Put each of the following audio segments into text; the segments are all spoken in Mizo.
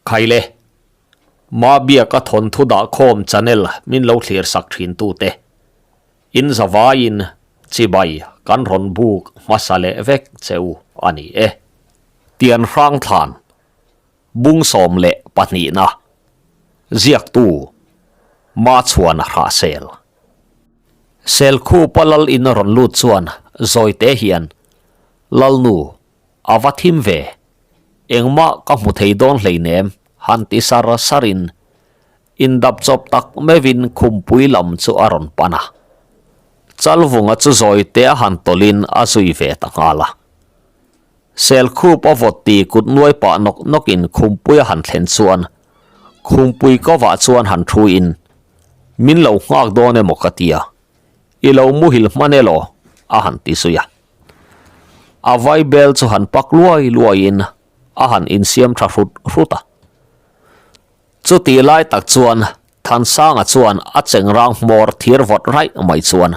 Khaile, Mabiaka thawnthu dahkhawm channel min lo thlir sak thin tute, in zavaiin chibai kan rawn buk hmasa leh vek che u a ni e. Tian Hrangthlan, Bung 12na, Ziaktu, Machhuan Hrahsel. Selkhupa lal in rawn lut chuan zawite hian, Lalnu, A va thim ve. Engmah ka hmu thei dawn hleinem, han ti sar sarin indap chawp tak meuhin khumpui lam chu a rawn pan a. Chalvunga chu zawite a han tawlhin a zui ve ta nghal a. Selkhup a vawt ti kut nuai pah nawk nawkin khumpui a han thlen chuan khumpui kovah chuan han thuin, Min lo nghak dawn emaw ka tia, i lo muhil hman elaw? a han ti zui a. A vai bel chu han pak luai luaiin a han insiam tha hrut hrut a. Chutih lai tak chuan Thansanga chuan a chengrang hmawr thir vawt raih mai chuan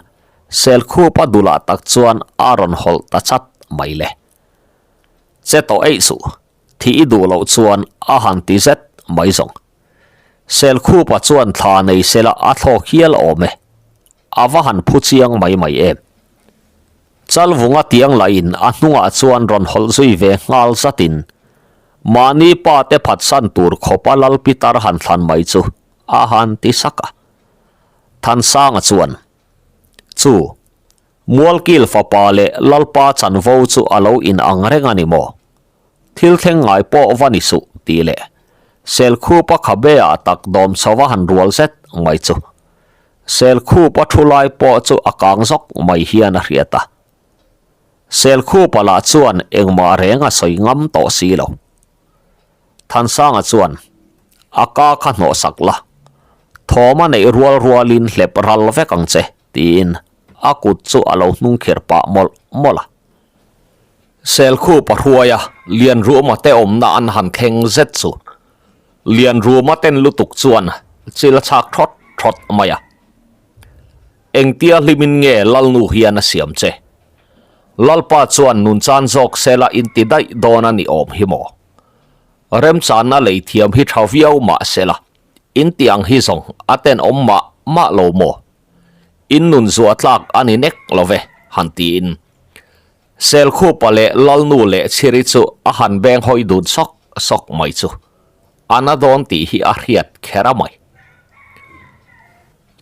Selkhupa dulah tak chuan a rawn hawlh ta chat mai le. Che tawh eih suh, thih i duh loh chuan a han ti zet mai zawng. Selkhupa chuan thla nei sela a thlawk hial awm e. A va han phu chiang mai mai em. Chalvunga tiang lahin a hnungah chuan rawn hawlh zui ve nghal zatin mahni pa te phatsan tur khawpa Lal Pitar han thlan mai chu a han ti sak a. Thansanga chuan, Chu, Mualkil fapa leh Lalpa chanvo chu a lo inang reng a ni maw? Thil thleng ngai pawh va ni suh tih leh Selkhupa khabe-ah tak dawm chho a han rual zet mai chu. Selkhupa thu lai pawh chu a kang zawk mai hian a hriat a. Selkhupa lah chuan engmah reng a sawi ngam tawh si lo. Thansanga chuan a ka kha hnawh sak la, thawm a neih rual rualin hlep ral vek ang che tiin a kut chu a lo hnungkhir pah mawlh mawlh a. Selkhupa hruaia Lianruma te awmna an han thleng zet chu Lianruma ten lutuk chuan chil a chhak thawt thawt mai a. Engtia hlimin nge Lalnu hian a siam che? Lalpa chuan nun chan zawk sela inti daih dawn a ni awm hi maw? Remchanna lei thiam hi tha viau mah sela inti ang hi zawng a tenawm mah mah lo maw? In nun zuah tlak a ni nek lo ve, han tiin. Selkhupa leh Lalnu leh Chhiri chu a han beng hawi dun sawk sawk mai chu a na dawn tih hi a hriat kher a mai.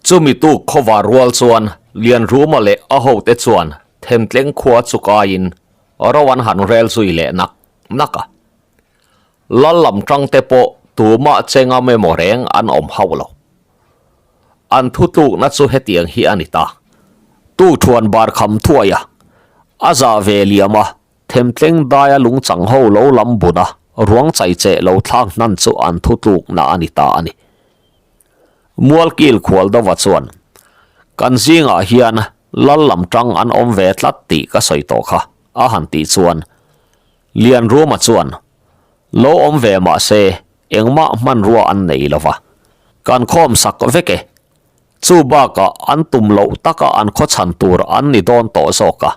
Chumi tuk khawvar rual chuan Lianruma leh a hote chuan Themtleng khua chu kaiin ro an han rel zui leh nak nak a. Lal lam tangte pawh tumah chenga memaw reng an awm hauh lo. An thutlukna chu hetiang hi a ni ta. Tu thuan bar kham thuai a, a zah ve liam a, themtleng daia lungchang ho lo lam bun a, ruang chai cheh lo thlak hnan chu an thutlukna a ni ta a ni. Mualkil khual dova chuan, Kan zingah hian lal lam tang an awm ve tlat tih ka sawi tawh kha, a han tih chuan Lianruma chuan, Lo awm ve mah se, engmah hmanrua an nei lo va. Kan khawm sak vek e. Chu bakah an tum loh taka an khaw chhan tur an ni dawn tawh zawk a.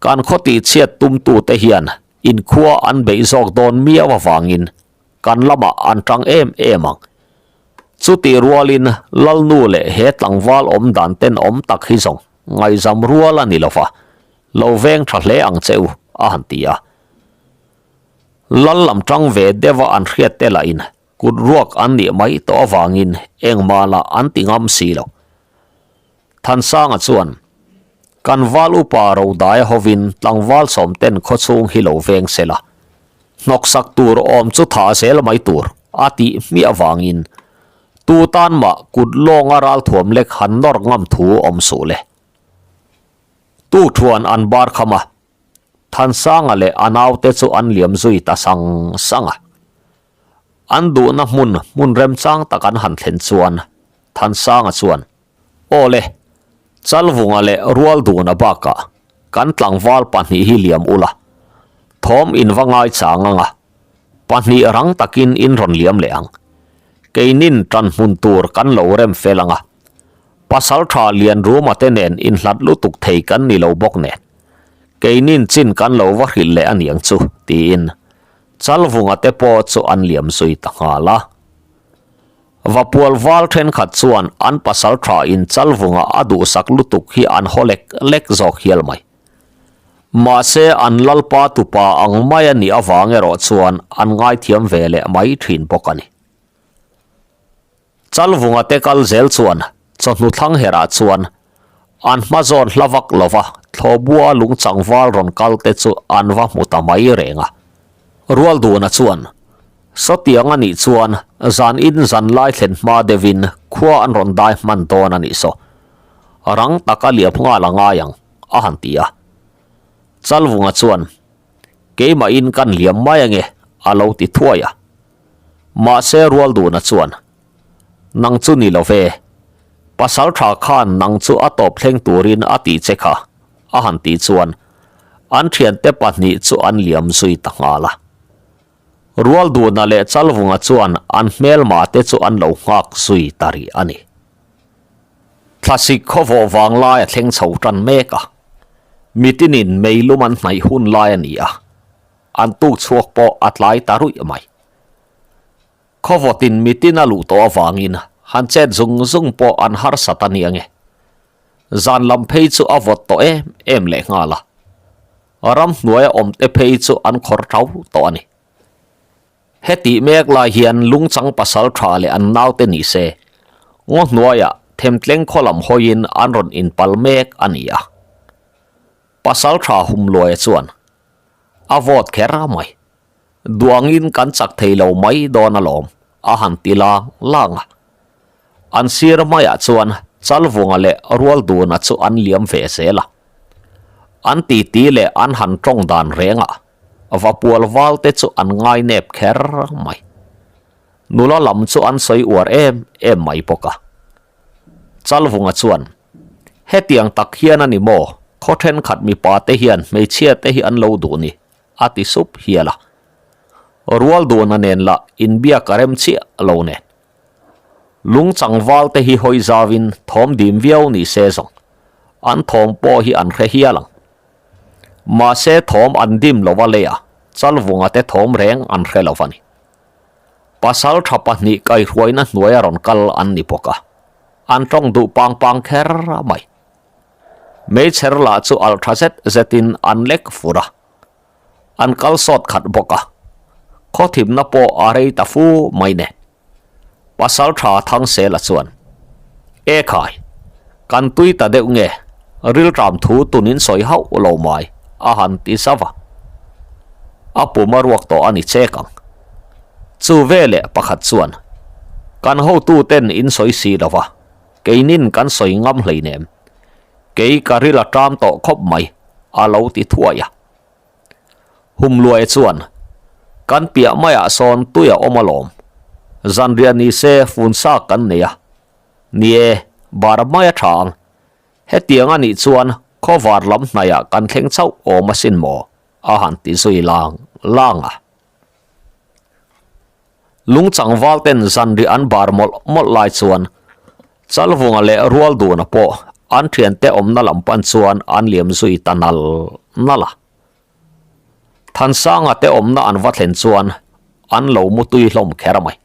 Kan khaw tihchhiat tumtute hian inkhua an beih zawk dawn miau avangin kan lamah an tang em em ang. Chutih rualin Lalnu leh he tlangval awm dan tenawm tak hi zawng ngaihzam rual a ni lo va, lo veng tha hle ang che u, a han ti a. Lal lam tang ve deuha an hriat te lahin kut ruak an nih mai tawh avangin engmah lah an ti ngam si lo. Thansanga chuan, Kan val upa Rodaia hovin tlangval sawmten khawchhung hi lo veng se la, hnawksak tur awm chu tha zel mai tur a tih hmiah avangin tu tan mah kut lawnga ralthuam lek han nawr ngam thu awm suh le. Tu thuan an bar kham a, Thansanga leh a naute chu an liam zui ta sang sang a. An duhna hmun hmun remchang tak an han thlen chuan Thansanga chuan, Aw le, Chalvunga leh Rualduna bakah kan tlangval pahnih hi liam ula, thawm in va ngai chang ang a, pahnih rang takin in rawn liam leh ang. Keinin tan hmun tur kan lo rem fel ang a, pasal tha Lianruma te nen inhlat lutuk thei kan ni lo bawk nen. Keinin chin kan lo va hrilh leh aniang chu, tiin. Chalvunga te pawh chu an liam zui ta nghal a. Vapual val thenkhat chuan an pasal tha in Chalvunga a duhsak lutuk hi an haw lek lek zawk hial mai. Mahse an lalpa tupa ang mai a nih avang erawh chuan an ngaithiam ve leh mai thin bawk a ni. Chalvunga te kal zel chuan chawhnu thlang herah chuan an hma zawn hla vak lova thlawhbua lungchang val rawn kal te chu an va hmu ta mai reng a. Rualduna chuan, Sawtiang a nih chuan zan in zan lai thlen hma deuhin khua an rawn dai hman dawn a nih saw. Rang taka liam nghal a ngai ang, a han ti a. Chalvunga chuan, Keimahin kan liam mai ange, a lo ti thuai a. Mahse Rualduna chuan, Nang chu ni lo ve, pasal tha khan nang chu a tawp thleng turin a tih che kha, a han tih chuan an thiante pahnih chu an liam zui ta nghal a. Rualduna leh Chalvunga chuan an hmelma te chu an lo nghak zui ta rih a ni. Thlasik khawvawh vanglai a thleng chho tan mek a, mitinin meilum an hnaih hun lai a ni a. An tuk chhuak pawh a tlai ta ruih mai. Khawvawtin mitin a luh tawh avangin han chet zung zung pawh an harsat a nia nge. Zan lam phei chu a vawt tawh em em leh nghal a. Ramhnuaia awmte phei chu an khawr tho tawh a ni. Hetih mek lai hian lungchang pasal tha leh an naute ni se, ngaw hnuaiah themtleng khaw lam hawiin an rawn inpal mek a ni a. Pasal tha Humluaia chuan, A vawt kher mai. Duangin kan chak thei lo mai dawn alawm, a han ti lang lang a. An sir maiah chuan Chalvunga leh Rualduna chu an liam ve zel a. An titi leh an han tawng dan rengah Vapual valte chu an ngainep kher mai. Nula lam chu an sawi uar em em mai bawk a. Chalvunga chuan, Hetiang tak hian a ni maw? Khaw thenkhat mipa te hian hmeichhia te hi an lo duh ni, a ti sup hial a. Rual duna nen lah inbiak a rem chiah lo nen. Lungchang val te hi hawi zauin thawm dim viau ni se zawng, an thawm pawh hi an hre hial ang. Mahse thawm an dim lova leia Chalvunga te thawm reng an hre lo va ni. Pasal tha pahnih kaihruaina hnuaia rawn kal an ni bawk a, an tawng duh pang pang kher mai. Meichher lah chu alh tha zet zetin an lek fur a, an kal sawt khat bawk a, khaw thimna pawh a rei ta fu mai nen. Pasal tha Thangsela chuan, E khai, kan tui ta deuh nge, rilṭam thu tunin sawi hauh lo mai, a han ti zauh a. A pum a ruak tawh a ni chek ang. Chu veleh pakhat chuan, Kan hotuten in sawi si lo va, keinin kan sawi ngam hleinem. Kei ka ril a ṭam tawh khawp mai, a lo ti thuai a. Humluaia chuan, Kan piah maiah sawn tui a awm alawm. Zanriah ni se fun sa kan nei a. Ni e, bar mai a tha ang. Hetiang a nih chuan khawvar lam hnaiah kan thleng chauh awm asin maw? a han ti zui lang lang a. Lungchang valten zanriah an bar mawlh mawlh lai chuan Chalvunga leh Rualduna pawh an thiante awmna lam pan chuan an liam zui ta nal nal a. Thansanga te awmna an va thlen chuan an lo mu tui hlawm kher mai.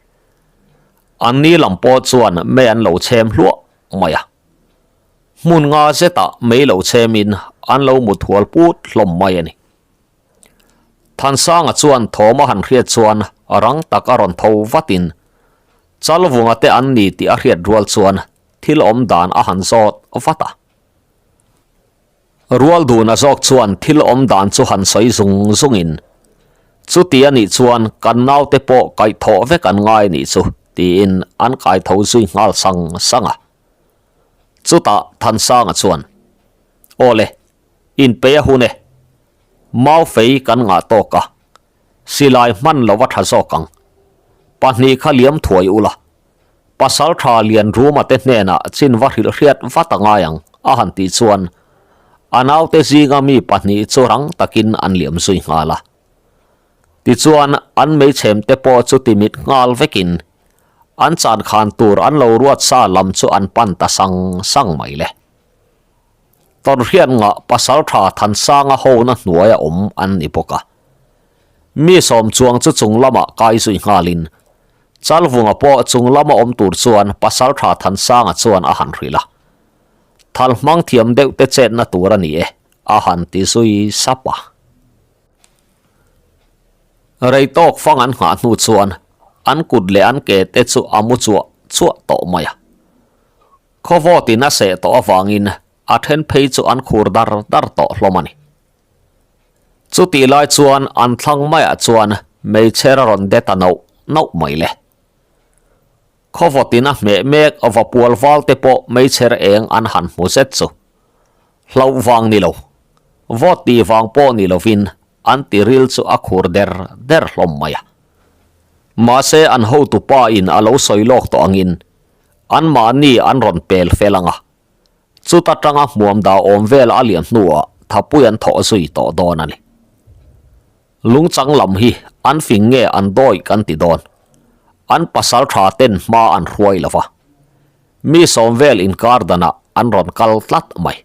Anni lam pawh chuan mei an lo chhem hluah mai a. Hmun nga zetah mei lo chhemin an lo mu thual put hlawm mai a ni. Thansanga chuan thawm a han hriat chuan rang tak a rawn tho vatin Chalvunga te an ni tih a hriat rual chuan thil awm dan a han zawt vat a. Rualduna zawk chuan thil awm dan chu han sawi zung zungin, Chuti a nih chuan kan naute pawh kaihthawh vek an ngai nih chu tiin an kaitho zui nghal sang sang a. Chutah Thansanga chuan, Aw le, inpei a hun e. Mau fei kan ngah tawk a, silai hman lo a tha zawk ang. Pahnih kha liam thuai ula, pasal tha lian Ruma te hnenah chin va hrilh hriat vat a ngai ang a han tih chuan a naute zinga mi pahnih chu rang takin an liam zui nghal a. Tichuan an meichhem te pawh chu timit nghal vekin an chan khan tur an lo ruat sa lam chu an pan ta sang sang mai le. Tawnhriat ngah Pasaltha Thansanga hona hnuaia awm an ni bawk a. Mi sawm chuang chu chung lamah kai zui nghalin Chalvunga pawh chung lama awm tur chuan Pasaltha Thansanga chuan a han hrilh a. Thal hmang thiam deuh te chetna tur a ni e, a han ti zui sap a. Rei tawk fang an nghah hnu chuan an kut leh an ke te chu a mu chuah chuah tawh mai a. Khawvawtin a seh tawh avangin a then phei chu an khur dar dar tawh hlawm a ni. Chutih lai chuan an thlang maiah chuan hmeichher a rawn de ta nauh nauh mai le. Khawvawtin a hmeh mek vapual val te pawh hmeichher eng an han hmu zet chu. Hlauh vang ni lo, vawt tih vang pawh ni lovin an tiril chu a khur der der hlawm mai a. Mahse an hotupa in a lo sawi lawk tawh angin anmahni an rawn pel fel ang a. Chuta tanga hmuam dah awm vel a lian hnuah thapui an thawh zui tawh dawn a ni. Lungchang lam hi an fing nge an dawi kan ti dawn. An pasal tha ten hma an hruai lo va. Mi sawm vel inkar danah an rawn kal tlat mai.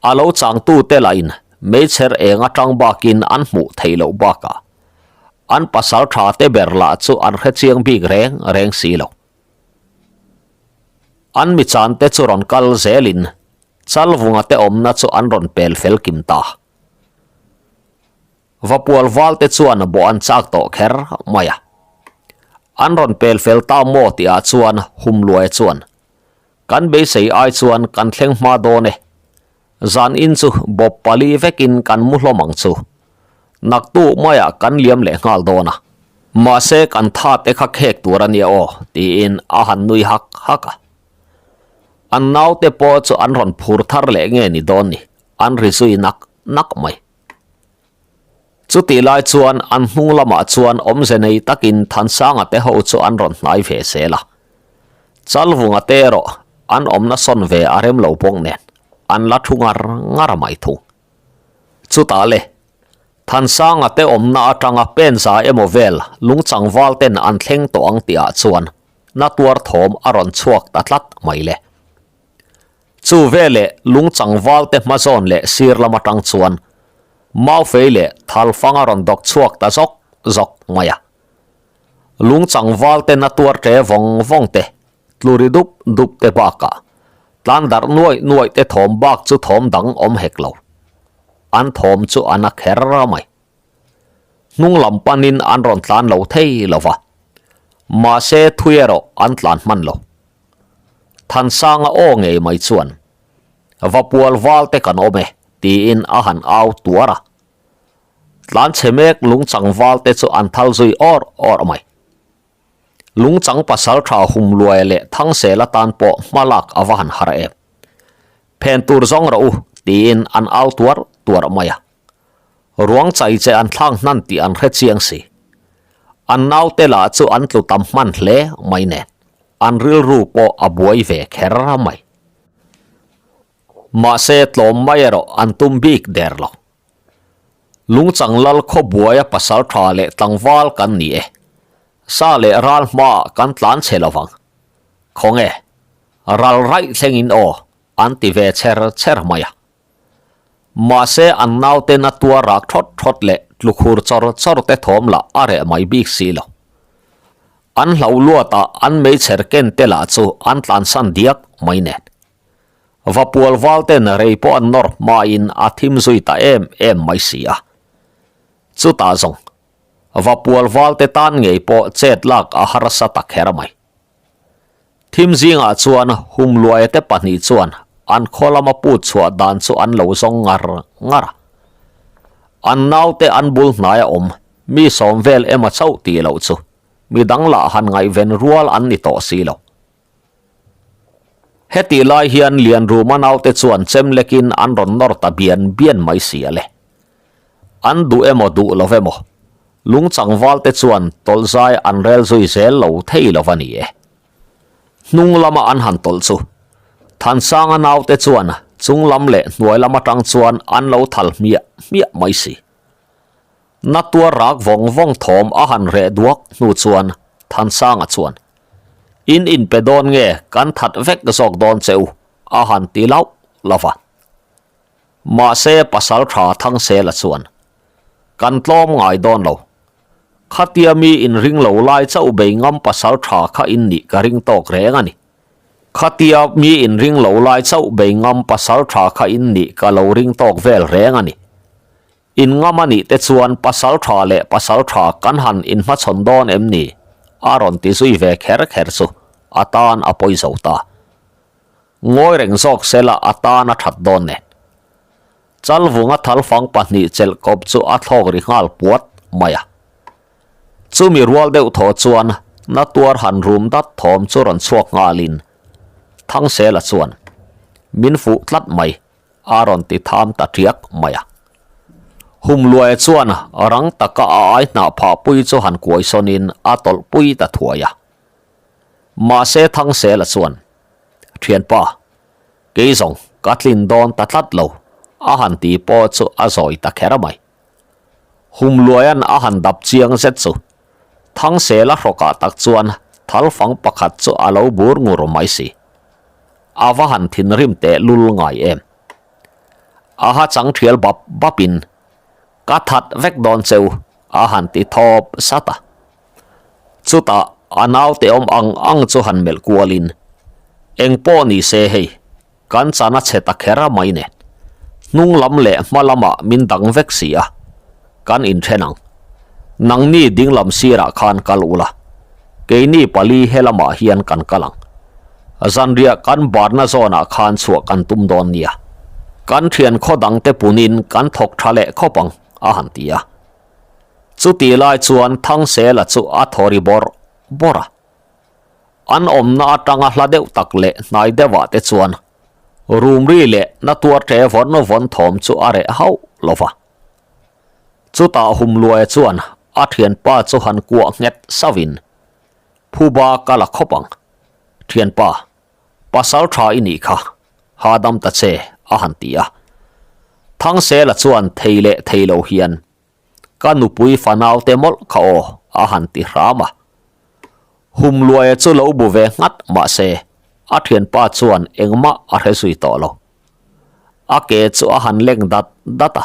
A lo changtute lahin meichher eng atang bakin an hmuh theih loh bakah an pasal tha te ber lah chu an hrechiang bik reng reng si lo. An mi chan te chu rawn kal zelin Chalvunga te awmna chu an rawn pel fel kim ta. Vapual val te chuan bawh an chak tawh kher mai a. An rawn pel fel ta maw tihah chuan Humluaia chuan, Kan beisei ai chuan kan thleng hma dawn e. Zan in chu bawp pali vekin kan mu hlawm ang chu. Naktu maiah kan liam leh nghal dawn a. Mahse kan tha te kha khek tur a nia aw, tiin a han nui hak hak a. An naute pawh chu an rawn phur thar leh nge ni dawn ni, an ri zui nak nak mai. Chutih lai chuan an hnung lamah chuan awmze nei takin Thansanga te ho chu an rawn hnai ve zel a. Chalvunga te erawh an awmna sawn ve a rem lo bawk nen an la thu ngar ngar mai thung. Chutah le, Thansanga te awmna atanga pen za emaw vel lungchangval ten an thleng tawh ang tihah chuan na tuar thawm a rawn chhuak ta tlat mai le. Chu veleh lungchangval te hmazawn leh sir lam atang chuan Maufei leh Thalfang a rawn dawk chhuak ta zawk zawk mai a. Lungchangval te na tuar ṭe vawng vawng te, tluri dup dup te bakah tlan darh nuaih nuaih te thawm bak chu thawm dang awm hek lo. An thawm chu a na kher mai. Hnung lam panin an rawn tlan lo thei lo va, mahse thui erawh an tlan hman lo. Thansanga aw ngei mai chuan, Va pual val te kan awm e, tiin a han au tuar a. Tlanchhe mek lungchang val te chu an thal zui awr awr mai. Lungchang pasal tha hum luai leh Thangsel atan pawh hma lak a va han har em. Phen tur zawng rawh u, tiin an au tuar tuar mai a. Ruang chai che an thlak hnan tih an hre chiang si. An naute lah chu an tlu tam hman hle mai nen, an rilru pawh a buai ve kher mai. Mahse tlawm mai erawh an tum bik der lo. Lungchang lal khaw buaia pasal tha leh tlangval kan ni e. Sa leh ral hmaah kan tlan chhe lovang. Khawnge, ral raih thlengin aw, an ti ve chher chher mai a. Mahse an naute na tuar rak thawt thawt leh tlukhur chawr chawr te thawm lah a reh mai bik si lo. An hlauh luatah an meichher ken te lah chu an tlansan diak mai nen. Vapual val ten rei pawh an nawr hmain a thim zui ta em em mai si a. Chutah zawng, Vapual val te tan ngei pawh chet lak a harsa ta kher mai. Thim zingah chuan Humluaia te pahnih chuan an khaw lama put chhuah dan chu an lo zawng ngar ngar a. An naute an bul hnaia awm mi sawm vel emaw chauh tih loh chu mi dang lah han ngaihven rual an ni tawh si lo. Hetih lai hian Lianruma naute chuan chem lekin an rawn nawr ta bian bian mai si a le. An duh emaw duh lo emaw, lungchangval te chuan tawlh zai an rel zui zel lo thei lo a ni e. Hnung lama an han tawlh chu Thansanga naute chuan chung lam leh hnuai lam atang chuan an lo thal hmiah hmiah mai si. Na tuar rak vawng vawng thawm a han reh duak hnu chuan Thansanga chuan, In inpe dawn nge kan that vek zawk dawn che u a han ti lauh lauh a. Mahse pasal tha Thangsela chuan. Kan tlawm ngai dawn lo. Khatia mi inring lo lai chauh bei ngam pasal tha kha in nih ka ring tawk reng a ni. Khatia mi inring lo lai chauh bei ngam pasal tha kha in nih ka lo ring tawk vel reng a ni. In ngam a nih te chuan pasal tha leh pasal tha kan han inhmachhawn dawn em ni? A rawn ti zui ve kher kher chu a tan a pawi zo ta. Ngawi reng zawk sela a tan a that dawn nen. Chalvunga thalfang pahnih chelh kawp chu a thlawk ri nghal puat mai a. Chumi rual deuh thaw chuan na tuar han rum dat thawm chu rawn chhuak nghalin Thangsela chuan min fuh tlat mai a rawn ti tham ta ṭiak mai a. Humluaia chuan rang taka a ai hnah phah pui chu han kuai sawnin a tawlh pui ta thuai a. Mahse Thangsela chuan, Ṭhianpa, kei zawng ka tlin dawn ta tlat lo, a han ti pawh chu a zawi ta kher mai. Humluaia'n a han dap chiang zet chu Thangsela hrawkah tak chuan thalfang pakhat chu a lo bur ngur mai si. A va han thinrim teh lul ngai em. A ha chang thial bap bapin, Ka that vek dawn cheu, a han ti thawp sat a. Chutah a naute awm ang ang chu han melh kualin, Eng pawh ni se hei, kan chan a chhe ta kher a mai nen. Hnung lam leh hma lamah min dang vek si a, kan inthen ang. Nangni dinglam sirah khan kal ula, keini pali helamah hian kan kal ang. Zanriah kan barna zawnah khan chhuah kan tum dawn nia. Kan thian khaw dangte punin kan thawk tha leh khawp ang, a han ti a. Chutih lai chuan Thangsela chu a thaw ri bawrh bawrh a. An awmna atanga hla deuh tak leh hnai deuhah te chuan rumri leh na tuar ṭe vawn vawn thawm chu a reh hauh lo va. Chutah Humluaia chuan a thianpa chu han kuah nghet sauhin, Phuba ka la khawp ang, thianpa, pasal tha i nih kha, hahdam ta che, a han ti a. Thangsela chuan thei leh thei lo hian, Ka nupui fanaute mawlh kha aw, a han ti hram a. Humluaia chu lo bu ve nghat mahse, a thianpa chuan engmah a hre zui tawh lo. A ke chu a han leng dat dat a.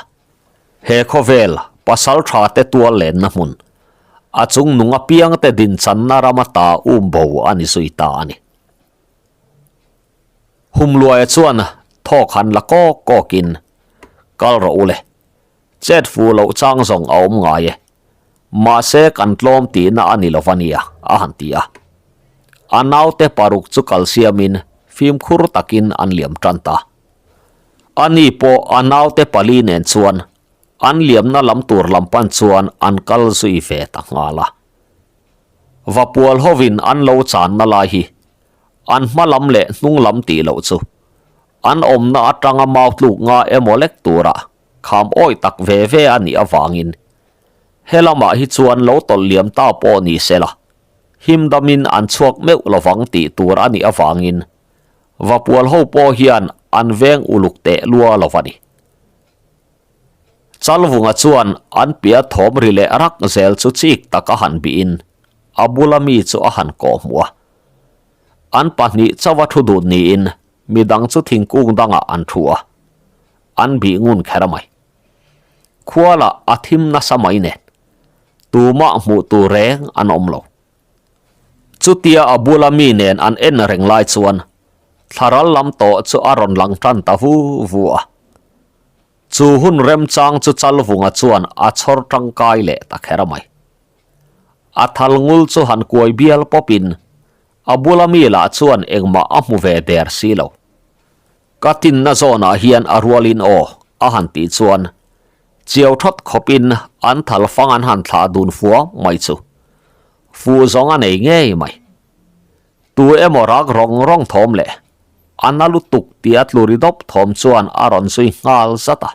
He khawvel pasal tha te tual lenna hmun, a chung nung apiang te dinchanna rama ta um bo a ni zui ta a ni. Humluaia chuan thawk han la kawk kawkin, Kal rawh u le, Chet fu loh chang zawng a awm ngai e. Mahse kan tlawm tihna a ni lo va nia, a han ti a. A naute paruk chu kal siamin fimkhur takin an liam tan ta. Ani pawh a naute pali nen chuan an liamna lam tur lam pan chuan an kal zui ve ta nghal a. Vapual hovin an lo channa lai hi an hma lam leh hnung lam tih loh chu an awmna atanga mau tluk nga emaw lek turah kham awih tak ve ve a nih avangin helamah hi chuan lo tawlh liam ta pawh ni se la, himdamin an chhuak meuh lovang tih tur a nih avangin Vapual ho pawh hian an veng uluk teh lua lo va ni. Chalvunga chuan an piah thawm ri leh rak zel chu chik tak a han bihin a bula mi chu a han kawhhmuh a. An pahnih chauha thu dun niin midang chu thingkung dangah an thu a. An bih ngun kher mai. Khualah a thim nasa mai nen tumah hmuh tur reng an awm lo. Chutia a bula mi nen an en reng lai chuan thlaral lam tawh chu a rawn lang tan ta vu vu a. Chu hun remchang chu Chalvunga chuan a chhawr tangkai leh ta kher mai. A thal ngul chu han kuai bial pawpin a bula mi lah chuan engmah a hmu ve der si lo. Ka tinna zawnah hian a rualin aw a han tih chuan chiau thawt khawpin an thal fang an han thlah dun fua mai chu fuh zawng a nei ngei mai. Tu emaw rak rawng rawng thawm leh a na lutuk tia tlu ri dawp thawm chuan a rawn zui nghal zat a.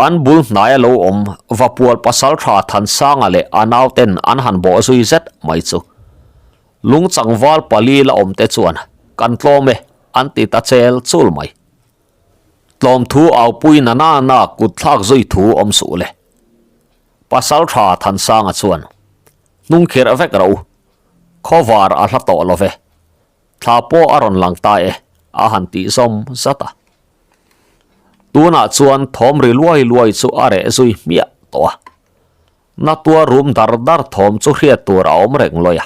An bul hnaia lo awm Vapual pasaltha Thansanga leh a nauten an han bawh zui zet mai chu Lungchangval pali la awm te chuan kan tlawm e an ti ta chel chul mai. Tlawm thu aupui na na na kut thlak zui thu awm suh le. Pasaltha Thansanga chuan hnung khirh vek rawh u, khawvar a hla tawh lo ve, thla pawh a rawn lang ta e a han tih zawm zat a. Tunah chuan thawm ri luai luai chu a reh zui hmiah tawh a. Na tuar rum dar dar thawm chu hriat tur a awm reng lawi a.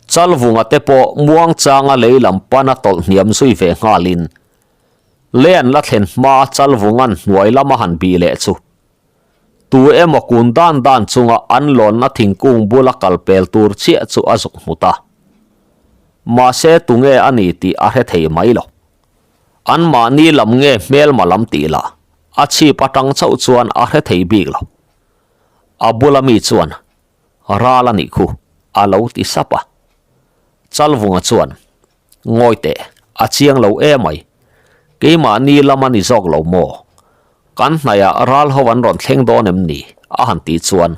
Chalvunga te pawh muangchanga lei lam pana tawlh hniam zui ve nghalin lei an la thlen hma Chalvunga'n hnuai lama han bih leh chu tu emaw kun dan dan chunga an lawnna thingkung bula kal pel tur chiah chu a zuk hmu ta. Mahse tunge a ni tih a hre thei mai lo. Anmahni lam nge hmelma lam tih lah a chhip atang chauh chuan a hre thei bik lo. A bula mi chuan Ral a nih khu, a lo ti sap a. Chalvunga chuan, Ngawi teh, a chiang lo emai. Keimahni lam a ni zawk lo maw? Kan hnaihah ral ho an rawn thleng dawn em ni? a han tih chuan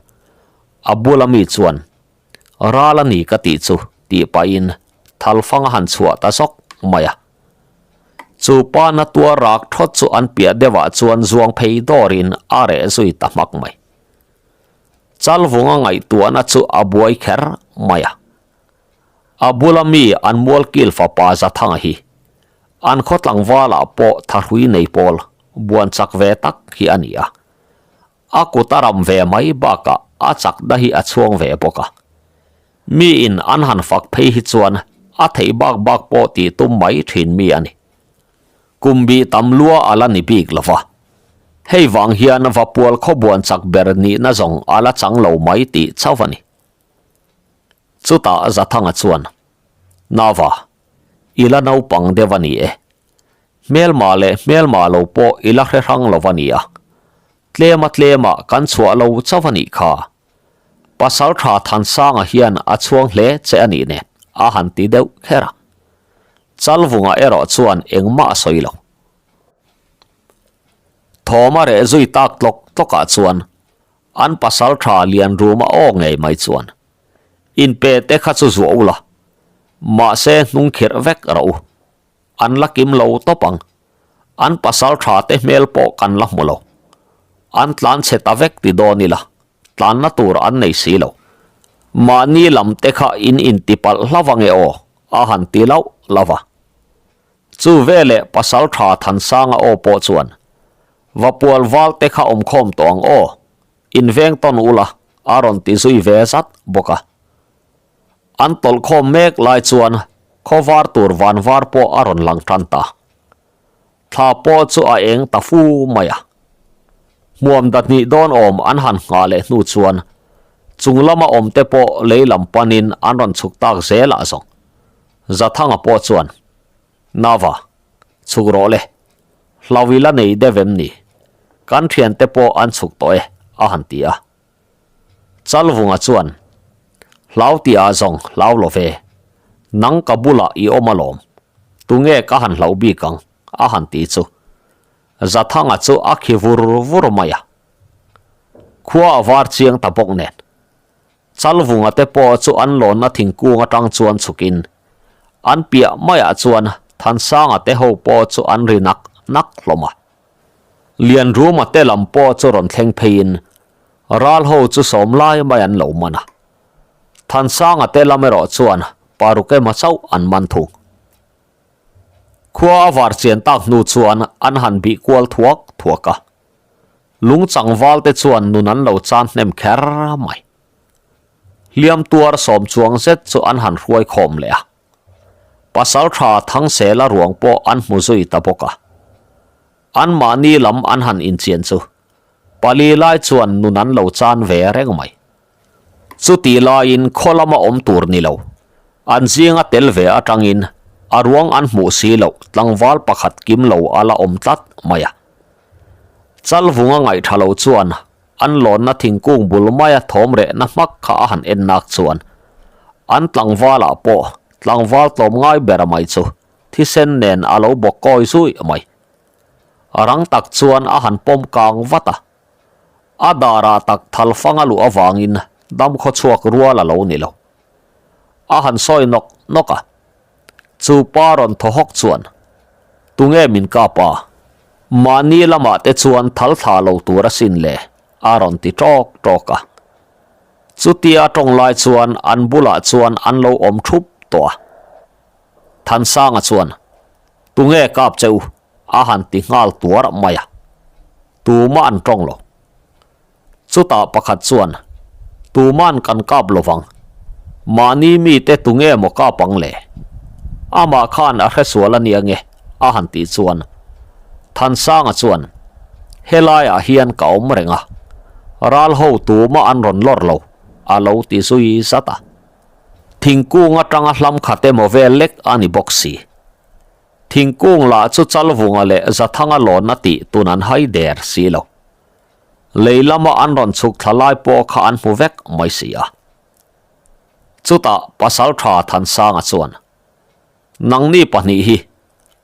a bula mi chuan, Ral a ni ka tih chu, tih pahin thalfang a han chhuah ta zawk mai a. Chu pa na tuar rak thawt chu an piah deuhah chuan zuang phei dawrin a reh zui ta hmak mai. Chalvunga ngaihtuahna chu a buai kher mai a. A bula mi an mualkil fapa Zathanga hi an khaw tlangvalah pawh thahrui nei pawl buan chak ve tak hi a ni a. A kut a ram ve mai bakah a chakna hi a chhuang ve bawk a. Miin an han fak phei hi chuan a theih bak bak pawh tih tum mai thin mi a ni. Kum bih tam lua a la ni bik lo va. Hei vang hian Vapual khawbuan chak ber nihna zawng a la chang lo mai tih chauh a ni. Chutah Zathanga chuan, Nava, i la naupang deuh a ni e. Hmelma leh hmelma lo pawh i la hre hrang lo a ni a. Tlema tlema kan chhuah lo chauh a nih kha. Pasal tha Thansanga hian a chhuang hle che a nih nen a han ti deuh kher a. Chalvunga erawh chuan engmah a sawi lo. Thawm a reh zui tak tlawk tlawkah chuan an pasal tha lian ruma aw ngei mai chuan inpe te kha chu zuah ula, mahse hnung khirh vek rawh u. An la kim lo tawp ang. An pasal tha te hmel pawh kan la hmu lo. An tlan chhe ta vek ti dawn ila, tlanna tur an nei si lo. Mahni lam te kha in inti palh hlauh ange aw, a han ti lauh lauh a. Chu veleh pasal tha Thansanga aw pawh chuan, Vapual val te kha awmkhawm tawh ang aw, inveng tawn ula, a rawn ti zui ve zat bawk a. An tawlhkhawm mek lai chuan khawvar tur vanvar pawh a rawn lang tan ta. Thla pawh chu a eng ta fu mai a. Hmuam dahnih dawn awm an han nghah leh hnu chuan chung lama awm te pawh lei lam panin an rawn chhuk tak zel ah zawng. Zathanga pawh chuan, Nava, chhuk rawh le. Hlau i la nei deuh em ni? Kan thiante pawh an chhuk tawh e, a han ti a. Chalvunga chuan, Hlau tih ah zawng hlau lo ve. Nang ka bulah i awm alawm. Tunge ka han hlauh bik ang? a han ti chu. Zathanga chu a khi vur vur mai a. Khua a var chiang ta bawk nen. Chalvunga te pawh chu an lawnna thingkung atang chuan chhukin an piah maiah chuan Thansanga te ho pawh chu an ri nak nak hlawm a. Lianruma te lam pawh chu rawn thleng pheiin Ral ho chu sawm lai mai an lo man a. Thansanga te lam erawh chuan paruk emaw chauh an man thung. Khua a var chian tak hnu chuan an han bih kual thuak thuak a. Lungchang val te chuan nun an lo chan hnem kher mai. Hliam tuar sawm chuang zet chu an han hruai khawm leh a. Pasal tha Thangsela ruang pawh an hmu zui ta bawk a. Anmahni lam an han inchian chu pali lai chuan nun an lo chan ve reng mai. Chutih laiin khaw lama awm tur ni lo, an zinga tel ve atangin a ruang an hmuh si loh tlangval pakhat kim lo a la awm tlat mai a. Chalvunga ngaihtha lo chuan an lawnna thingkung bul maia thawm rehna hmak kha a han en nak chuan an tlangvalah pawh tlangval tlawmngai ber mai chu thisen nen a lo bawk kawi zui mai. Rang tak chuan a han pawm kang vat a. A darah tak thal fang a luh avangin dam khaw chhuak rual a lo ni lo. A han sawi nawk nawk a. Chu pa rawn thaw hawk chuan, Tunge min kap a? Mahni lamah te chuan thal thla lo tur asin le, a rawn ti tawk tawk a. Chutia tawng lai chuan an bulah chuan an lo awm thup tawh a. Thansanga chuan, Tunge kap che u? A han ti nghal tuar mai a, tumah an tawng lo. Chutah pakhat chuan, Tuman kan kap lo vang, mahni mite tunge maw kap ang le? Amah khan a hresual a nia nge? a han tih chuan Thansanga chuan, Helaiah hian ka awm reng a, ral ho tumah an rawn lawr lo, a lo ti zui zat a. Thingkung atanga hlam khat emaw vel lek a ni bawk si. Thingkung lah chu Chalvunga leh Zathanga lawnna tih tun an hai der si lo. Lei lama an rawn chhuk thla lai pawh kha an hmu vek mai si a. Chutah Pasaltha Thansanga chuan, Nangni pahnih hi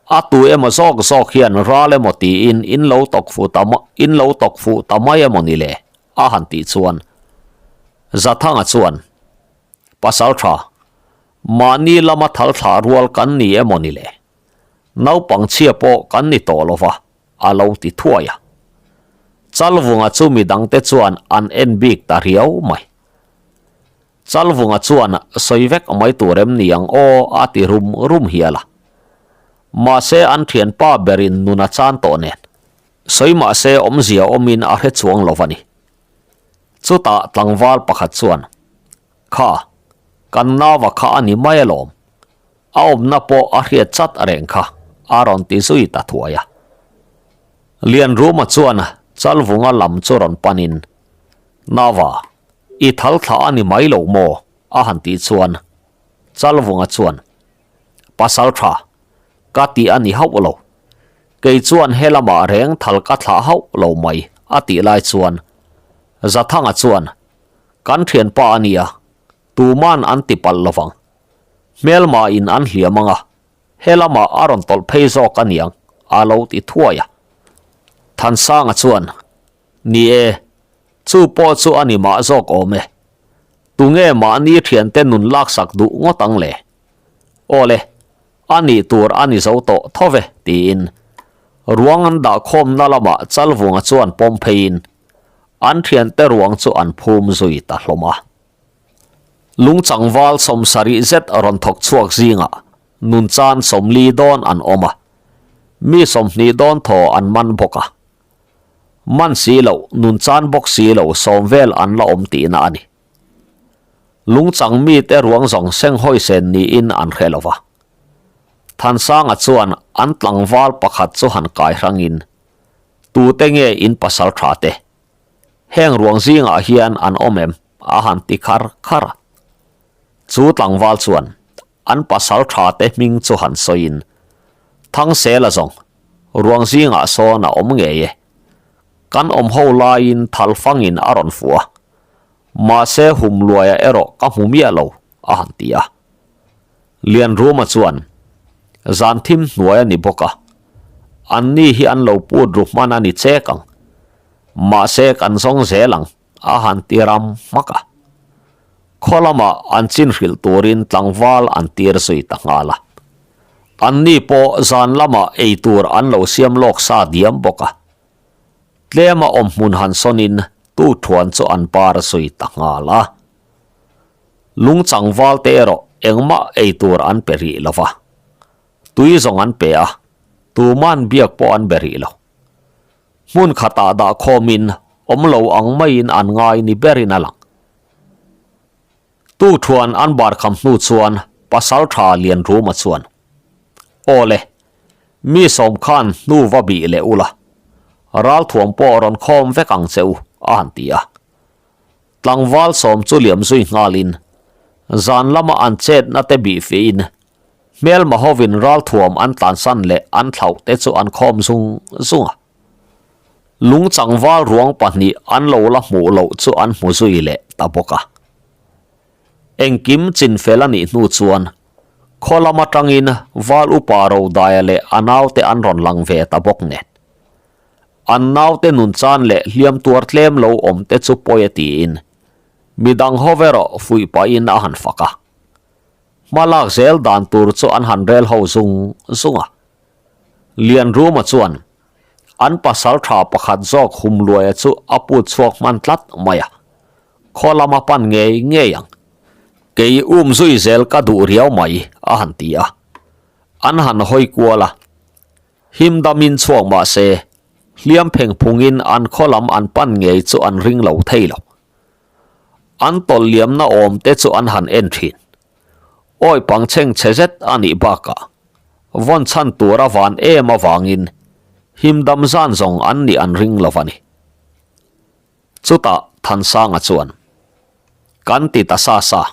a tu emaw zawk zawk hian ral emaw tiin in lo tawk fuh ta in lo tawk fuh ta mai emaw ni le? a han tih chuan Zathanga chuan, Pasaltha, mahni lama thal thlah rual kan ni emaw ni le? Naupang chhia pawh kan ni tawh lo va, a lo ti thuai a. Chalvunga chu midangte chuan an en bik ta riau mai. Chalvunga chuan sawi vek mai tur em ni ang aw a ti rum rum hial a. Mahse an thianpa berin nun a chan tawh nen. Sawi mahse awmzia awmin a hre chuang lo va ni. Chutah tlangval pakhat chuan, Kha, kan nava kha a ni mai alawm. A awmna pawh a hriat chat reng kha a rawn ti zui ta thuai a. Lianruma chuan Chalvunga lam chu rawn panin, Nava, i thal thla a ni mai lo maw? a han tih chuan Chalvunga chuan, Pasal tha, ka tih a ni hauh lo. Kei chuan he lamah reng thal ka thlah hauh lo mai a tih lai chuan Zathanga chuan, Kan thianpa a nia, tuman an ti palh lovang. Hmelma in an hliam ang a, he lamah a rawn tawlh phei zawk a niang a lo ti thuai a. Thansanga chuan, Ni e, chu pawh chu a ni mah zawk awm e. Tunge mahni thiante nun laksak duh ngawt ang le? Aw le, a nih tur a ni zo tawh tho ve tiin ruang an dah khawmna lamah Chalvunga chuan pawm pheiin an thiante ruang chu an phum zui ta hlawm a. Lungchangval sawmsarih zet rawn thawk chhuak zingah nunchan sawmli dawn an awm a, mi 20 dawn thaw an man bawk a. Man si loh, nunchan bawk si lo sawm vel an la awm tihna a ni. Lungchang mite ruang zawng seng hawisen niin an hre lo va. Thansanga chuan an tlangval pakhat chu han kai hrangin, Tute nge in pasal tha te? Heng ruang zingah hian an awm em? a han ti khar khar a. Chu tlangval chuan an pasal tha te hming chu han sawiin, Thangsela zawng, ruang zingah sawn a awm ngei e. Kan awm ho laiin thal fangin a rawn fuh a, mahse hum luaia erawh ka hmu miah lo, a han ti a. Lianruma chuan, Zan thim hnuai a ni bawk a, anni hi an lo put ru hman a ni chek ang, mahse kan zawng zel ang, a han ti ram hmak a. Khaw lamah an chin hrilh turin tlangval an tir zui ta nghal a. Anni pawh zan lamah ei tur an lo siam lawk sa diam bawk a. Tlema awmhmun han sawnin tuthuan chu an par zui ta nghal a. Lungchangval te erawh engmah ei tur an pe rih lo va. Tui zawng an pe a, tuman biak pawh an be rih lo. Hmun khatah dah khawmin awm lo ang maiin an ngai ni berin a lang. Tuthuan an bar kham hnu chuan Pasaltha Lianruma chuan, Aw le, mi sawm khan hnu va bih leh ula, ralthuam pawh rawn khawm vek ang che u, a han ti a. Tlangval sawm chu liam zui nghalin zan lama an chetna te bih fihin hmelma hovin ralthuam an tlansan leh an thlauh te chu an khawm zung zung a. Lungchangval ruang pahnih an lo la hmuh loh chu an hmu zui leh ta bawk a. Engkim chinfel a nih hnu chuan khaw lam atangin Val Upa Rodaia leh a naute an rawn lang ve ta bawk nen. An naute nunchan leh hliam tuar tlem lo awm te chu pawi a tiin midang ho erawh fuih pahin a han fak a. Hma lak zel dan tur chu an han rel ho zung zung a. Lianruma chuan an pasal tha pakhat zawk Humluaia chu a put chhuak hman tlat mai a, khaw lama pan ngei ngei ang. Kei um zui zel ka duh riau mai a han ti a. An han hawi kual a. Him damin chhuak mah se, hliam pheng phungin an khaw lam an pan ngei chu an ring lo thei lo. An tawlh liamna awm te chu an han en thin. Awi pang chheng chhe zet a nih bakah vawn chhan tur a van em avangin him dam zan zawng an nih an ring lo a ni. Chutah Thansanga chuan, Kan ti ta sa sa,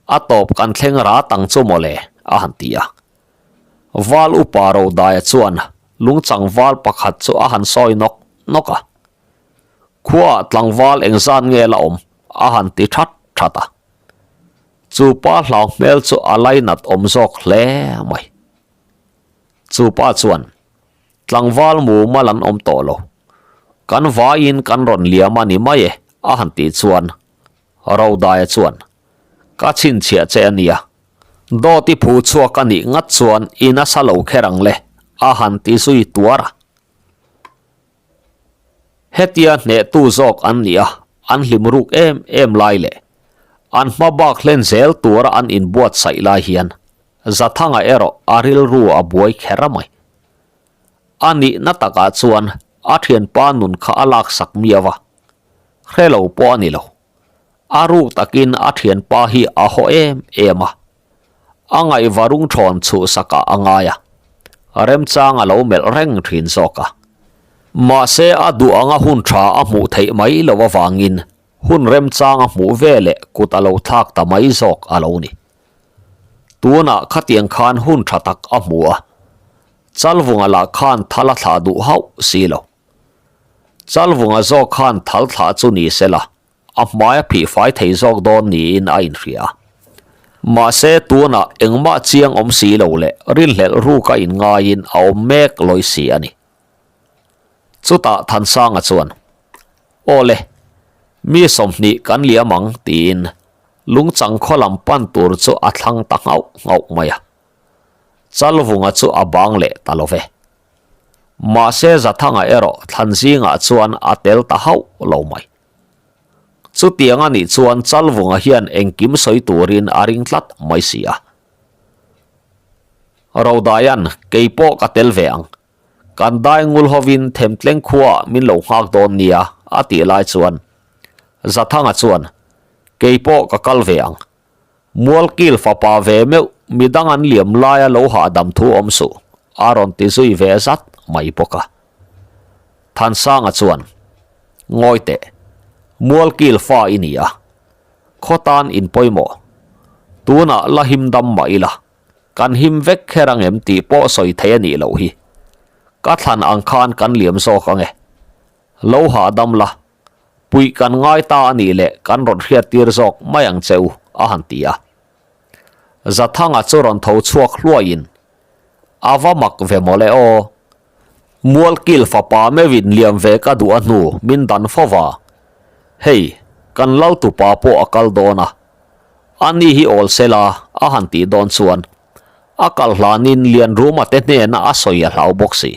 a tawp kan thleng rat ang chu mawle, a han ti a. Val upa Rodaia chuan lungchang val pakhat chu a han sawi nawk nawk a. Khuaah tlangval engzat nge la awm? a han ti that that a. Chu pa hlau hmel chu a lainat awm zawk hle mai. Chu pa chuan, Tlangval mu mal an awm tawh lo. Kan vaiin kan rawn liam a ni mai e, a han tih chuan Rodaia chuan, Ka chhinchhiah che a nia. Dawt i phu chhuak a nih ngat chuan i nasa lo kher ang le, a han ti zui tuar a. Hetia hnehtu zawk an ni a, an hlim ruk em em lai leh an hma bak hlen zel tura an inbuatsaih lai hian Zathanga erawh a rilru a buai kher a mai. A nihna takah chuan a thianpa nun kha a laksak miau a, hre lo pawh a ni lo. A ruk takin a thianpa hi a haw em em a, A ngaihva rungthawn chhuhsakah a ngai a, remchang a lo melh reng thin zawk a. Mahse a duh anga hun tha a hmuh theih mai loh avangin hun remchang a hmuh ve leh kut a lo thlak ta mai zawk a lo ni. Tunah khatiang khan hun tha tak a hmu a, Chalvunga lah khan thal a thlah duh hauh si lo. Chalvunga zawk khan thal thlah chu ni sela A hmai a phih fai thei zawk dawn niin a inhria. Mahse tunah engmah chiang awm si lo leh rinhlelh ruka inngaiin a awm mek lawi si a ni. Chutah Thansanga chuan, Aw le, mi 20 kan liam ang tiin lungchang khaw lam pan tur chu a thlang ta nghauh nghauh mai a. Chalvunga chu a bang leh ta lo ve. Mahse Zathanga erawh thlan zingah chuan a tel ta hauh lo mai. Chutiang a nih chuan Chalvunga hian engkim sawi turin a ring tlat mai si a. Rodaian, Kei pawh ka tel ve ang. Kan dai ngul hovin Themtleng khuaah min lo nghak dawn nia, a tih lai chuan Zathanga chuan, Kei pawh ka kal ve ang. Mualkil fapa ve meuh midang an liam laia lo hahdam thu awm suh, a rawn ti zui ve zat mai bawk a. Thansanga chuan, Ngawi teh, Mualkil fa i ni a, khaw tan in pawimawh. Tunah la him dam mah ila, kan him vek kher ang em tih pawh sawi thei a nih loh hi. Ka thlan ang khan kan liam zawk ang e. Lo hahdam la, Puih kan ngai ta a nih leh kan rawn hriattir zawk mai ang che u, a han ti a. Zathanga chu rawn tho chhuak hluaiin, A va mak ve mawle aw. Mualkil fapa meuhin liam ve ka duh a hnu min dan fo va. Hei, kan laltupa pawh a kal dawn a. A ni hi awl sela a han tih dawn chuan a kal hlanin Lianruma te hnena a sawi a hlau bawk si.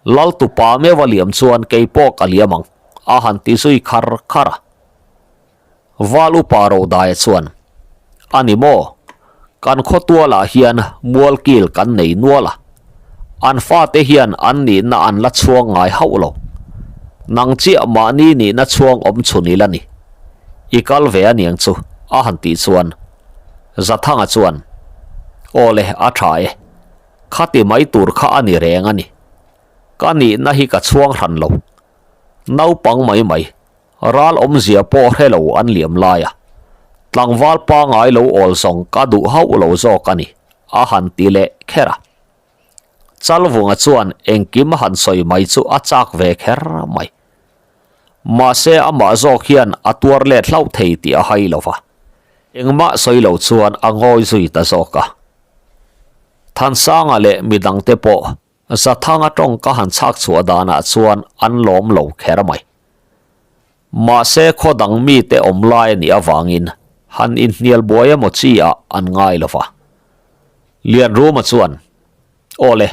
Laltupa meuh a liam chuan kei pawh ka liam ang, a han ti zui khar khar a. Val upa Rodaia chuan, A ni maw? Kan khawtualah hian mualkil kan nei nual a. An fate hian an nihna an la chhuang ngai hauh lo. Nang chiah mahni nihna chhuang awm chhun ila ni. I kal ve a niang chu, a han tih chuan Zathanga chuan, Aw le, a tha e. Khati mai tur kha a ni reng a ni. Ka nihna hi ka chhuang hran lo. Naupang mai mai, ral awmzia pawh hre lo an liam lai a. Tlangval pangai lo awl zawng ka duh hauh lo zawk a ni, a han ti leh kher a. Chalvunga chuan engkim a han sawi mai chu a chak ve kher mai. Mahse amah zawk hian a tuar let hlauh thei tih a hai lo va. Engmah sawi lo chuan a ngawi zui ta zawk a. Thansanga leh midangte pawh Zathanga tawngka han chhak chhuah danah chuan an lawm lo kher mai. Mahse khaw dang mite awm lai a nih avangin han inhnial buai emaw chi ah an ngai lo va. Lianruma chuan, Aw le,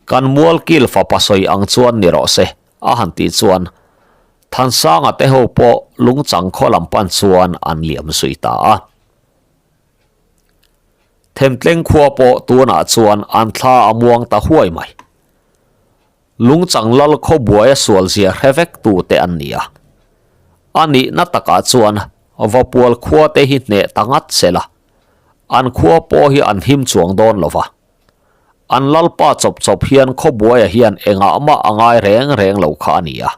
kan mualkil fapa sawi ang chuan ni rawh se, a han tih chuan Thansanga te ho pawh lungchang khaw lam pan chuan an liam zui ta a. Themtleng khua pawh tunah chuan an thla a muang ta huai mai. Lungchang lal khawbuaia sualzia hre vek tute an ni a. A nihna takah chuan Vapual khua te hi hneh ta ngat se la, an khua pawh hi an him chuang dawn lo va. An lalpa chawp chawp hian khawbuaia hian engah mah a ngai reng reng lo kha a ni a.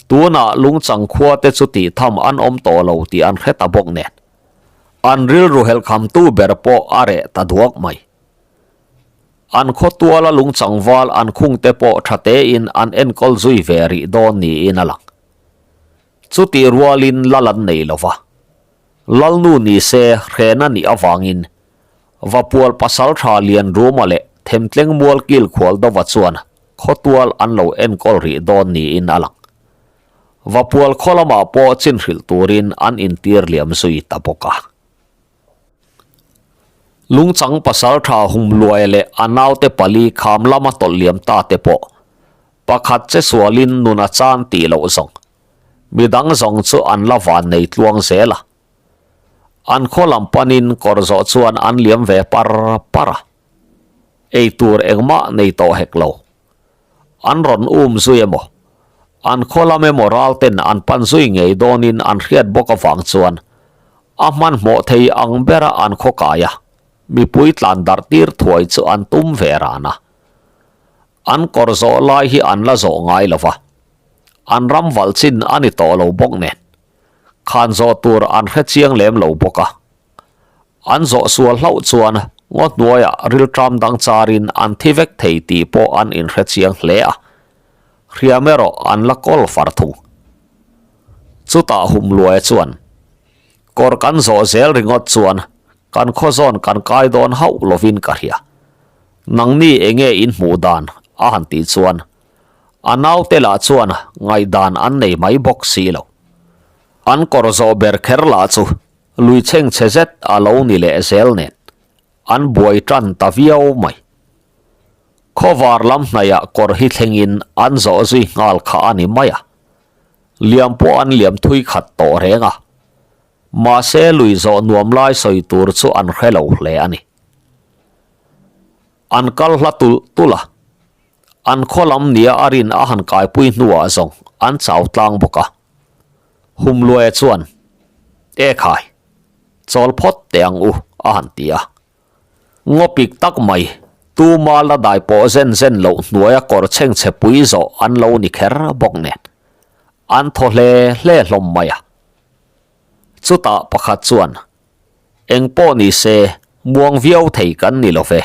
Tunah Lungchang khua te chu tih tham an awm tawh lo tih an hre ta bawk nen, an rilru helhkhamtu ber pawh a reh ta duak mai. An khawtuala lungchangval an khungte pawh tha tein an enkawl zui ve rih dawn niin a lang. Chutih rualin lal an nei lo va. Lalnu ni se hren a nih avangin Vapual pasaltha Lianruma leh Themtleng Mualkil Khualdova chuan khawtual an lo enkawl rih dawn niin a lang. Vapual khaw lamah pawh chin hrilh turin an intir liam zui ta bawk a. Lungchang pasaltha Humluaia leh a naute pali kham lama tawlh liam ta te pawh pakhat che sualin nun a chan tih loh zawng midang zawng chu an la van nei tluang zel a. An khaw lam panin kawr zawh chuan an liam ve par par a. Ei tur engmah nei tawh hek lo. An rawn um zui emaw, an khaw lam emaw ral ten an pan zui ngei dawnin an hriat bawk avang chuan a hmanhmawh thei ang bera an khaw kai a, mipui tlan darh tir thuai chu an tum ve ran a. An kawr zawh lai hi an la zawh ngai lo va, an ram valh chin a ni tawh lo bawk nen, khan zawh tur an hre chiang lem lo bawk a. An zawh sual hlauh chuan ngaw hnuaiah rilṭam dang charin an thi vek thei tih pawh an inhre chiang hle a, hriam erawh an la kawl far thung. Chutah Humluaia chuan, Kawr kan zawh zel ringawt chuan kan khaw zawn kan kai dawn hauh lovin ka hria. Nangni enge in hmuh dan? a han tih chuan a naute lah chuan ngaihdan an nei mai bawk si lo. An kawr zawh ber kher lah chu Lui chhengchhe zet a lo ni leh zel nen an buai tan ta viau mai. Khawvar lam hnaihah kawr hi thlengin an zawh zui nghal kha a ni mai a, liam pawh an liam thui khat tawh reng a, mahse lui zawh nuam lai sawi tur chu an hre lo hle a ni. An kal hla tulh tulh a, an khaw lam nia a rin a han kaipui hnuah zawng an chau tlang bawk a. Humluaia chuan, E khai, chawl phawt teh ang u, a han ti a. Ngawpik tak mai, tuma la dai pawh zen zen loh hnuaia kawr chhengchhe pui zawh an lo ni kher bawk nen, an thaw hle hle hlawm mai a. Chutah pakhat chuan, Eng pawh ni se, muang viau thei kan ni lo ve.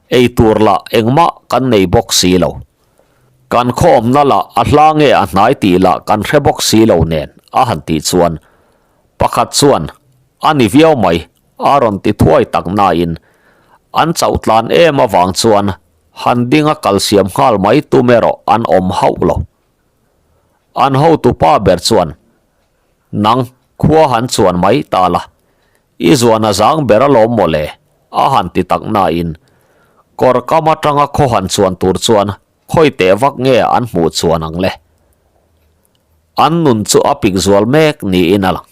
Ei tur lah engmah kan nei bawk si lo. Kan khawmna lah a hla nge a hnai tih lah kan hre bawk si lo nen a han tih chuan pakhat chuan a ni viau mai a rawn ti thuai tak nain an chauh tlan em avang chuan han dinga kal siam nghal mai tum erawh an awm hauh lo. An hotupa ber chuan Nang, khua han chuan mai ta la, i zuan a zang ber alawm maw le? a han ti tak nain, kawr kam atanga khaw han chuan tur chuan khawi teh vak nge an hmuh chuan ang le? An nun chu a pik zual mek niin a lang.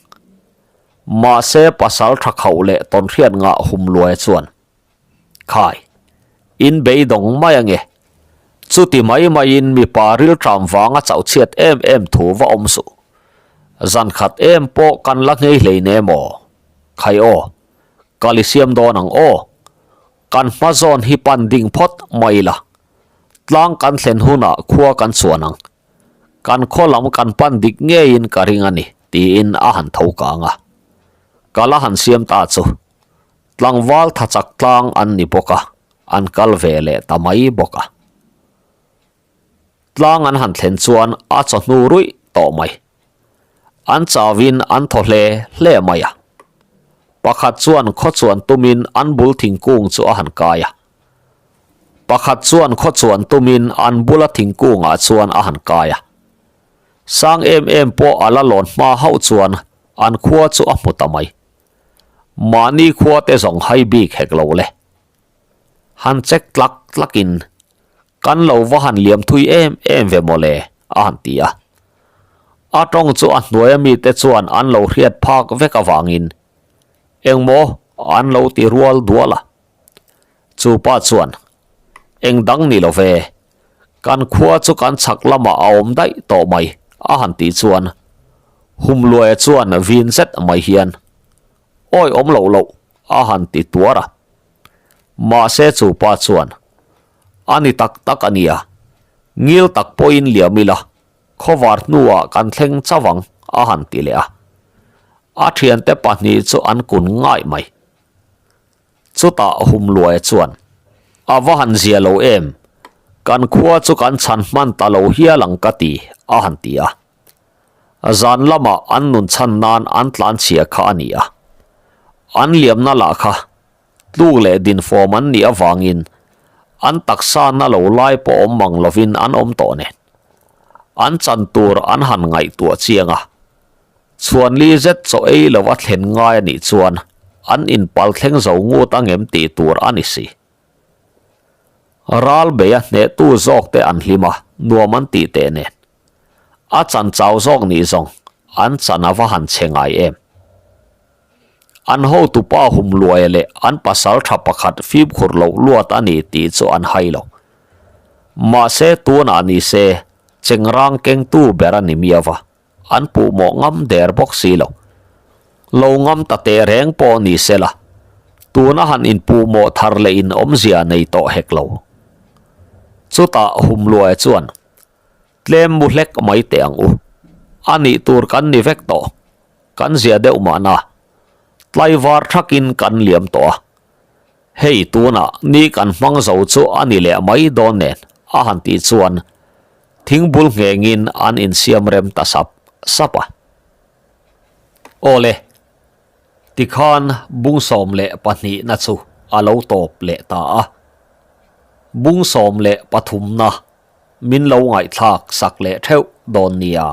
Mahse pasal tha khauh leh tawnhriat ngah hum luai chuan, Khai, in beidawng mai ange. Chuti mai maiin mipa rilṭam vanga chauh chhiat em em thu va awm suh. Zan khat em pawh kan la nghei hlein em aw? Khai aw, kal i siam dawn ang aw. Kan hma zawn hi pan ding phawt mai la. Tlang kan thlen hunah khua kan chuan ang. Kan khaw lam kan pan dik ngeiin ka ring a ni, tiin a han tho kang a. Kal a han siam ta chu. Tlangval tha chak tlang an ni bawk a, an kal ve leh ta mai bawk a. Tlang an han thlen chuan a chawhnu ruih tawh mai. An chauin an thaw hle hle mai a. Pakhat chuan khaw chuan tumin an bul thingkung chu a han kai a. Pakhat chuan khaw chuan tumin an bula thingkungah chuan a han kai a. Sang em em pawh a la lawn hma hauh chuan an khua chu a hmu ta mai. Mahni khua te zawng hai bik hek lo le. Han check tlak tlak in kan lo va han liam thui em em ve maw le a han ti a. A tawng chu a hnuaia mite chuan an lo hriat phak vek avangin engmaw an lo ti rual dual a. Chu pa chuan, Eng dang ni lo ve. Kan khua chu kan chhak lamah a awm daih tawh mai, a han tih chuan Humluaia chuan vin zet mai hian, Awi awm loh loh, a han ti tuar a. Mahse chu pa chuan, A ni tak tak a nia, ngil tak pawhin liam ila, khawvar hnuah kan thleng chauh ang, a han ti leh a. A thiante pahnih chu an kun ngaih mai. Chutah Humluaia chuan, A va han zia lo em? Kan khua chu kan chhan hman ta lo hial ang ka ti, a han ti a. Zan lamah an nun chhan nan an tlan chhia kha a ni a. An liamna lah kha tluk leh dinfawm an nih avangin an taksa na lo lai pawh awm mang lovin an awm tawh nen. An chan tur an han ngaihtuah chiang a. Chhuanli zet chaw ei lo a thlen ngai a nih chuan an inpal thleng zo ngut ang em tih tur a ni si. Ral bei a hnehtu zawk te an hlim a, nuam an tih teh nen. A chan chau zawk nih zawng an chan a va han chhe ngai em. An hotupa Humluaia leh an pasal tha pakhat fimkhur loh luat a ni tih chu an hai lo. Mahse tunah ni se chengrang kengtu ber a ni miau a. An puh mawh ngam der bawk si lo. Lo ngam ta teh reng pawh ni se la, tuna han inpuh mawh thar leh in awmzia nei tawh hek lo. Chutah Humluaia chuan, Tlem mu hlek mai teh ang u. A nih tur kan ni vek tawh. Kan zia deuh mahna. Tlaivar thakin kan liam tawh a. Hei tunah ni kan hmang zo chu a ni leh mai dawn nen a han tih chuan thingbul nghengin an insiam rem ta sap sap a. Awle, tikhan bung 12na chu a lo tawp leh ta a. Bung 13na min lo ngaihthlak sak leh theuh dawn nia.